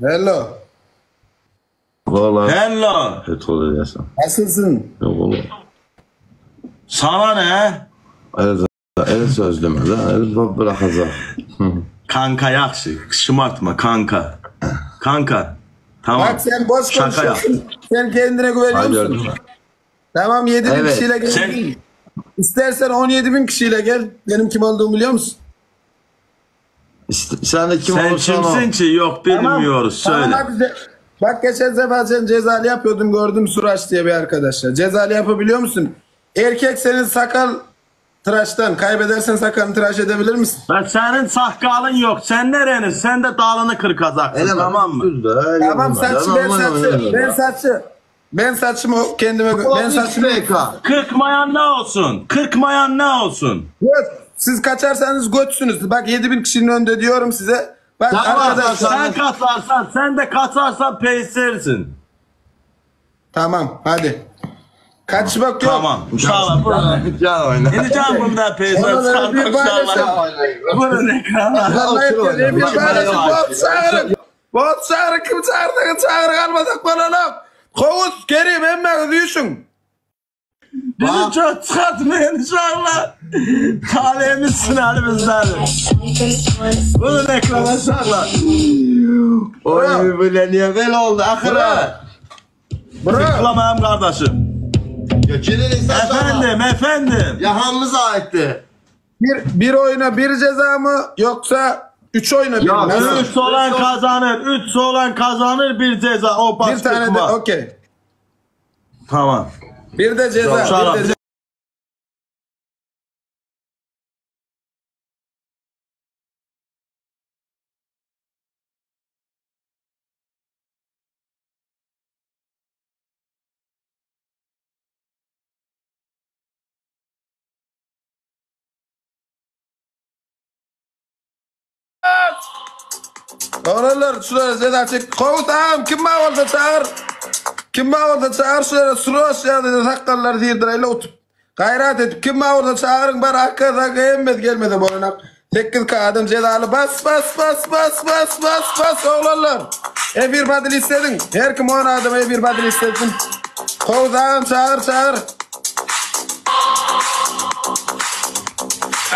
Hello. Valla. Hello. Petrol edýärsiň. Nasylsyn? Yok oğlum. Sana ne? El, el söz demez ha. El bırakacak. Kanka yaxşı. Şımartma kanka. Kanka. Tamam. Bak sen boş Şaka yaptım. konuşuyorsun. Sen kendine güveniyor Hadi musun? gördün mü? Tamam 7000 Evet. kişiyle gel. Sen- İstersen 17.000 kişiyle gel. Benim kim olduğumu biliyor musun? İşte, sen de kim Sen olursan ol. kimsin ki? Yok bilmiyoruz. Tamam, Söyle. hadi de- Bak geçen sefer sen cezalı yapıyordun gördüm Suraç diye bir arkadaşla. Cezalı yapabiliyor musun? Erkek senin sakal tıraştan kaybedersen sakalını tıraş edebilir misin? Ben senin sakalın yok. Sen nerenin? Sen de dalını kırkacaksın. Ele tamam mı? Düz de, ele Tamam bunlar. saçı ben Aman, aman, saçı aman. ben saçı ben saçımı kendime ben saçımı PK. Kırkmayan ne olsun? Kırkmayan ne olsun? Göt. Siz kaçarsanız götsünüz. Bak 7000 kişinin önünde diyorum size. Bak Tamam, arkadaşlar. Sen katarsan, sen de katarsan peysersin. Tamam hadi. Kaçmak yok. Tamam. İnşallah bunu. Can oyna. Şimdi can bundan peyser. Oraları bir paylaşın. Bunu ne kadar? Vallahi Otur bir oyna. paylaşın. Bot çağırın. Bot çağırın. Kim çağırdı? Çağırın almasak olalım. Kovuz Kerim emme düşün. Bizi çok çıkartmayın inşallah. Talihimiz sınarı bizlerdir. Bunu ekrana şarla. Oy böyle niye böyle oldu akıra? Bro. Tıklamayayım kardeşim. Gökçe'nin Efendim efendim. Yahanımız aitti. Bir, bir oyuna bir ceza mı yoksa üç oyuna bir mi? Yok, Nasıl? Üç olan kazanır. Üç olan kazanır bir ceza. O Bir tane de okey. Tamam. Bir de ceza. Şarap. Bir de Oralar şuraya ceza çek. Kovut ağam kim var orada çağır. Kim var orada çağır şuraya suroş ya dedi sakkallar sıyırdırayla otup. Gayrat edip kim var orada çağırın bana hakkı hakkı emmez gelmedi boyuna. 8K adam cezalı bas bas bas bas bas bas bas oğlanlar. E bir badil istedin. Her kim 10 adam e bir badil istedin. Kovut ağam çağır çağır.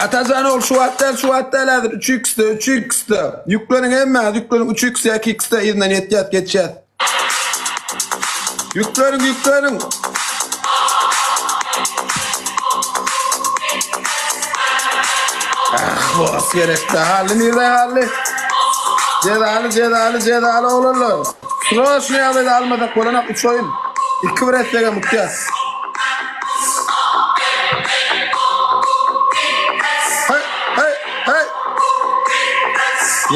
Atacan ol şu attel şu attel hazır 3x'de 3x'de. Yüklenin emme yüklenin 3x ya 2x'de yerinden yetiyat geçeceğiz. Yüklenin yüklenin. Ah boz gerekti. Halli nerede halli? Cezalı cezalı cezalı olurlar. Sıra şunu yapaydı almadık. Bolanak 3 oyun. 2 bir etsege mutluyuz. Hey hey hey.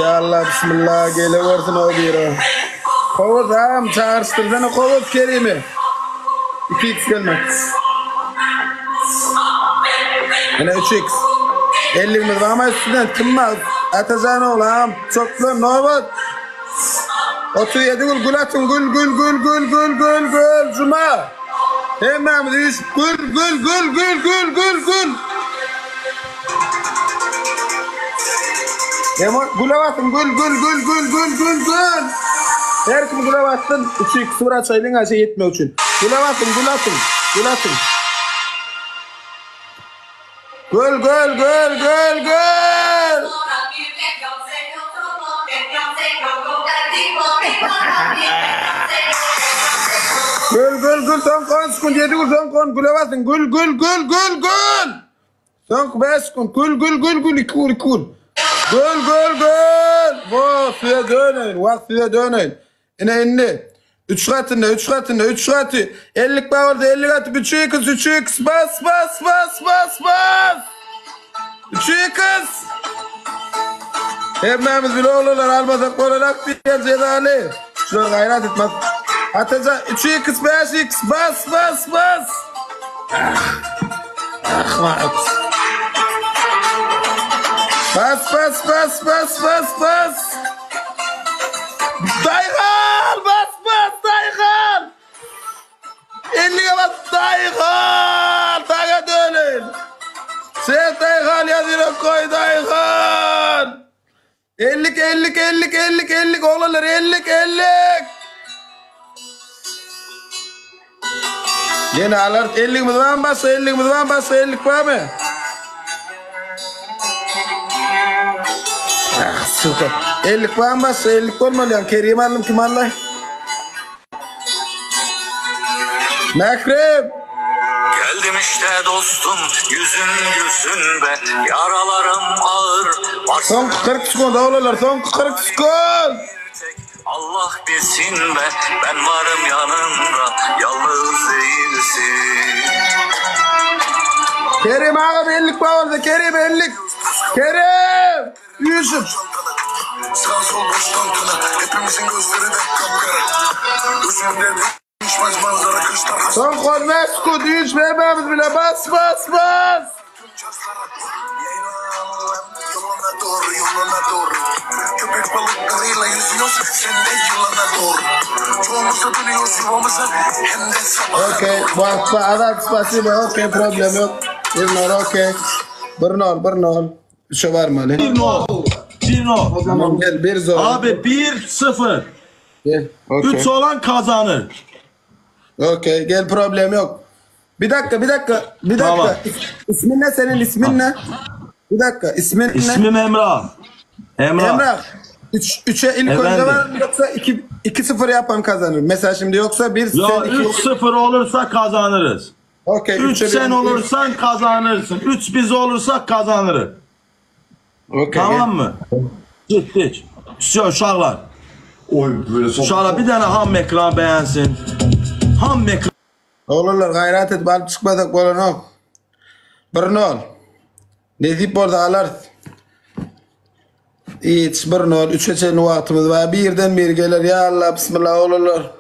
Ya Allah bismillah geliversin o bir. Kovuz ağam çağırıştırsana kovuz Kerim'i. 2x gelmek. Yine 3x. 50'miz var ama üstünden kim var? Atacan oğlu ağam. Çoklu nobat. 37 gül gül atın gül gül gül gül gül gül gül cuma. Hemen üç gül gül gül gül gül gül gül. Emo güle basın gül gül gül gül gül gül gül. Her kim güle bassın 3 2 0 açaylın aşağı yetmiyor için. Güle basın gül atın gül atın. Gül gül gül gül gül. Gül gül gül son kon sekund 7 gül son kon güle basın gül gül gül gül gül. Son 5 sekund gül gül gül gül 2 gül 2 gül. Gül gül gül. Bu size dönün. Vak size dönün. Ine indi. 3 katında 3 katında 3 katı. 50 bağırdı 50 katı 3 x 3 x bas bas bas bas bas. 3 x. Hemmemiz bile olurlar almasak olarak diye cezalı. Şuna gayret etmez. Ataca 3 x 5 x bas bas bas. Ah, ah, Bas bas bas bas bas bas. Dayhan bas bas Dayhan. Ellige bas Dayhan. Sana dönün. Sen Dayhan yazıyor koy Dayhan. Ellik ellik ellik ellik ellik oglanlar ellik ellik. Ýene alarys elligimiz barmy başga elligimiz barmy başga ellik barmy? Ah, suka. Ellik barmy başga ellik bolmaly ýa Kerim aldym kim aldy? Mährem. Geldim işte dostum yüzün gülsün be Yaralarım ağır Soňky 40 sekund oglanlar soňky 40 sekund. Allah bilsin be ben varım yanında yalnız değilsin. Kerim aga bellik bar bolsa Kerim ellik. Kerim! Ýusuf. Sağ sol boş tantana Hepimizin gözleri de kapkara Gözümde değişmez manzara kışlar Soň 15 sekund 3 bermämiz bile bas bas bas. Tüm cazlara Yaylan Yoluna doğru yoluna doğru Köpek balıklarıyla yüzüyoruz Sen de yılana doğru Çoğumuz da dönüyoruz yuvamıza Hem de sabaha Okey. doğru Wagtda Azat spasibo. Okey problem ýok. Bir nol okey. Bir nol bir nol. Üçe barmaly. 1 nol. 1 nol. Tamam gel bir zor. Abi 1-0. Gel. Okey. 3 olan kazanır. Okey gel problem yok. Bir dakika bir dakika bir dakika. Tamam. İsmin ne senin ismin ne? Bir dakika ismin ne? İsmim Emrah. Emrah. Emrah. 3 3'e ilk önce Efendim? var mı yoksa 2 2-0 yapan kazanır. Mesela şimdi yoksa 1 Ya sen 2 3-0 olursa kazanırız. Okey 3 üçe sen bir- olursan kazanırsın. 3 biz olursak kazanırız. Okey. Tamam mı? Gittik. Şu uşaqlar. Oy böyle son. Uşaqlar bir dənə ham ekran beğensin. Ham ekran Oglanlar gaýrat edip alyp çykmasak bolanok. 1-0. Nesip bolsa alarys. Hiç 1-0 3'e çenli wagtymyz bar. Birden bir geler. Ya Allah bismillah oglanlar.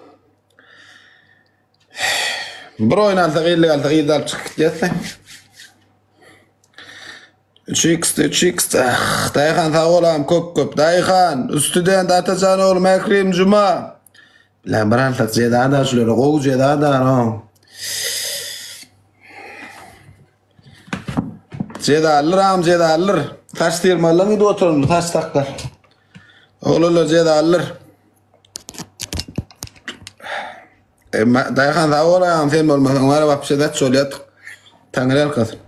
Bir oýun alsak 50 alsak 7 alyp çykyp gitýäs. 3x 3x ah, Daýhan sag bolam köp köp Daýhan Student Atajan oglum Ekrem Juma Bilen bir alsak jeza da şulara gowy jeza da no. Jezalyr am jezalyr. Saç syrmalyň gidip oturan saç saklar. Oglanlar jezalyr. E, Daýhan sag bol agam sen bolmasaň var wapşe zat bolýardyk. Taňry ýalkasyn.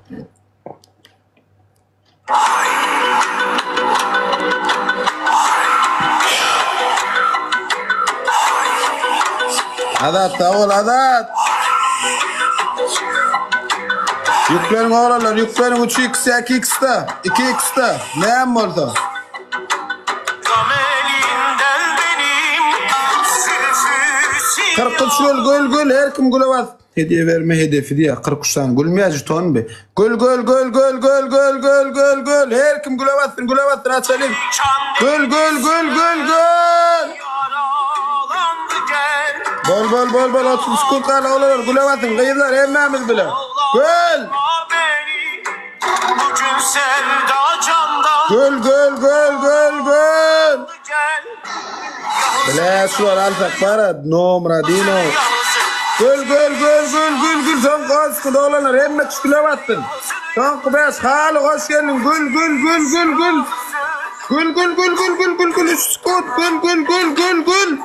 Azat sag bol Azat. Ýükleriň oglanlar ýükleriň 3x 2x-da 2x-da näme bolsa. Gam elinden benim Zülfü 43 gül gül gül her kim güle bas. Hediye verme hedefi diye 43 tane gül mü jeton be. Gül gül gül gül gül gül gül gül gül her kim güle bassyn güle bassyn açalyň. Gül gül gül gül gül. Yaralandı gel Bol bol bol bol 30 sekund galdy oglanlar güle basyň gyzlar hemmämiz bile. Gül. Beni Bugün sevda candan Gül gül gül gül gül. gel Bile şular alsak bara nomra dino. Yalnız Gül gül gül gül gül gül soňky 10 sekund oglanlar hemme kişi güle bassyn. Soňky 5 haly hoş geldiň gül gül gül gül gül. Gül gül gül gül gül gül gül 3 sekund gül gül gül gül gül.